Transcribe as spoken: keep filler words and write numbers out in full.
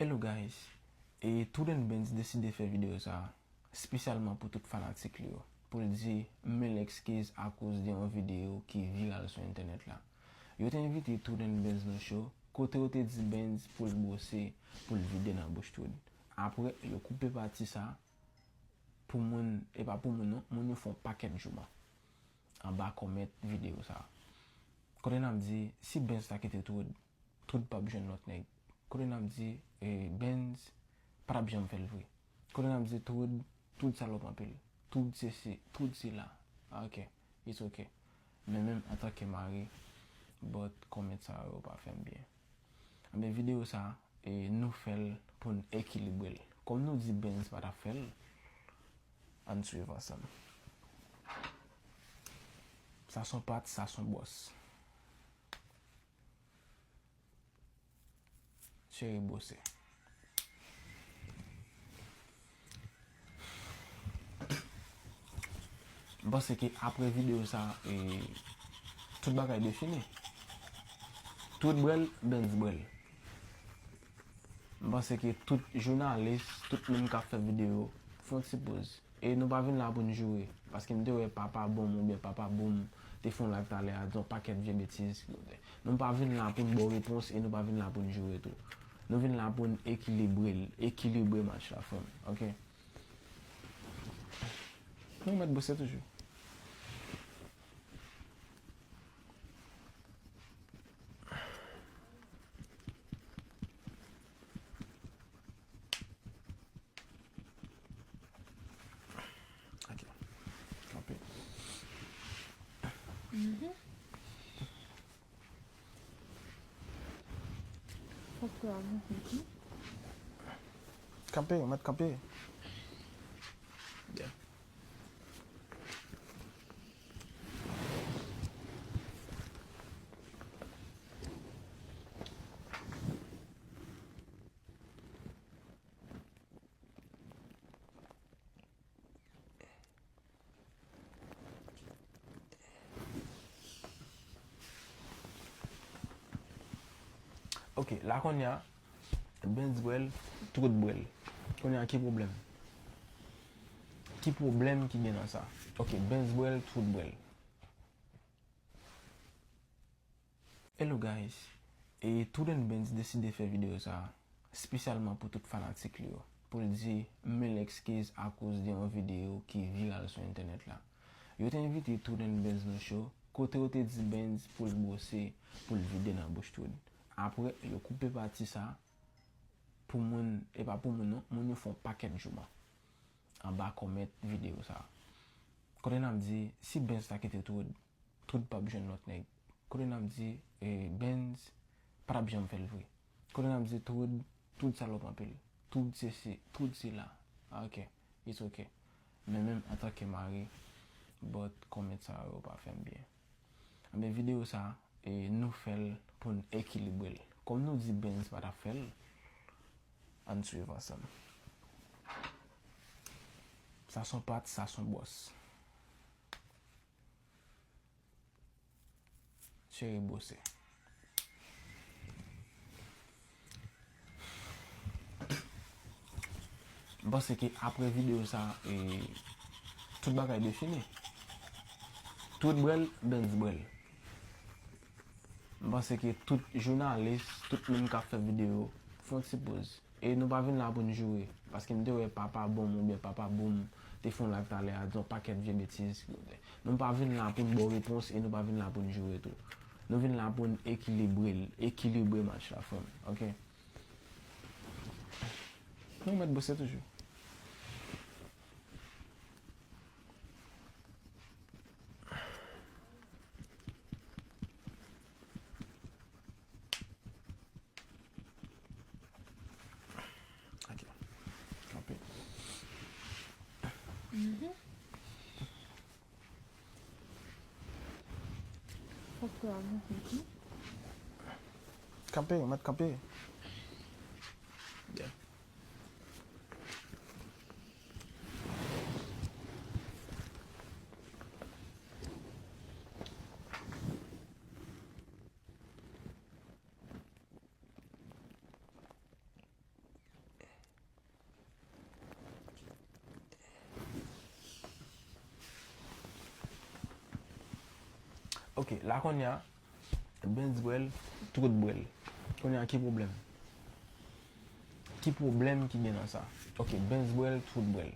Hello guys, e Trudent Benz deside fè videyo sa a espesyalman pou tout fanatik li yo, pou l di mil ekskiz akoz de yon videyo ki viral sou entènèt la. Yo te envite Trudent Benz nan show, kote yo te di Benz pou l bwose, pou l vide nan bouch Trud. Apre, yo koupe pati sa pou moun, e pa pou moun non, moun yo fè yon pakèt jouman anba kòmèt videyo sa a. Kote n ap di, si Benz ta kite Trud, Trud p ap jwenn lòt nèg. Kote n ap di, e, Benz pa t ap janm fè l vre. Kote n ap di, Trud, Trud salòp anpil. Trud sesi, Trud sela. Ah, ok, it's ok. Men menm antanke mari, but kòmèt sa yo pa fè m byen. Anben, videyo sa, e, nou fè l pou n ekilibre l. Kòm nou di Benz pa t ap fè l, ann swiv ansanm. Sa s on pat, sa s on bòs. Cheri bwose. M panse ke apre videyo sa, e, tout bagay defini. Trud bwè l, Benz bwè l. M panse ke tout jounalis, tout moun k ap fè videyo, fè yon ti poz. E nou pa vin la pou n joure, paske m te wè Papa Boom oubyen Papa Boom te fè yon live talè a, di yon pakèt vye betiz. Nou pa vin la pou n ba w repons e nou pa vin la pou n joure tou. Nou vin la pou n ekilibre l, ekilibre match la, frè m, ok? Nou mèt bwose toujou. Ok. Kanpe. Mhm. Ok, mhm. Kanpe, ou mèt kanpe. Byen. Ok, la kounye a, Benz bwè l, Trud bwè l. Kounye a, ki pwoblèm? Ki pwoblèm ki gen nan sa? Ok, Benz bwè l, Trud bwè l. Hello guys, e Trudent Benz deside fè videyo sa a espesyalman pou tout fanatik li yo, pou l di mil ekskiz akoz de yon videyo ki viral sou entènèt la. Yo te envite Trudent Benz nan show, kote yo te di Benz pou l bwose, pou l vide nan bouch Trud. Apre, yo koupe pati sa pou moun, e pa pou moun non, moun yo fè yon pakèt jouman anba kòmèt videyo sa a. Kote n ap di, si Benz ta kite Trud, Trud p ap jwenn lòt nèg. Kote n ap di, e, Benz pa t ap janm fè l vre. Kote n ap di Trud, Trud salòp anpil. Trud sesi, Trud sela. Ah, ok, it's ok. Men menm antanke mari, but kòmèt sa yo pa fè m byen. Anben, videyo sa, e, nou fè l pou n ekilibre l. Kòm nou di Benz pa t ap fè l, ann swiv ansanm. Sa s on pat, sa s on bòs. Cheri bwose. M panse ke apre videyo sa, e, tout bagay defini. Trud bwè l, Benz bwè l. M panse ke tout jounalis, tout moun k ap fè videyo, fè yon ti poz. E nou pa vin la pou n joure, paske m te wè Papa Boom oubyen Papa Boom te fè yon live talè a, di yon pakèt vye betiz. Nou pa vin la pou n ba w repons e nou pa vin la pou n joure tou. Nou vin la pou n ekilibre l, ekilibre match la, frè m, ok? Nou mèt bwose toujou. Ok. Kanpe. Mhm. Ok, mhm. Kanpe, ou mèt kanpe. Byen. Ok, la kounye a, Benz bwè l, Trout bwè l. Kounye a, ki pwoblèm? Ki pwoblèm ki gen nan sa? Ok, Benz bwè l, Trout bwè l.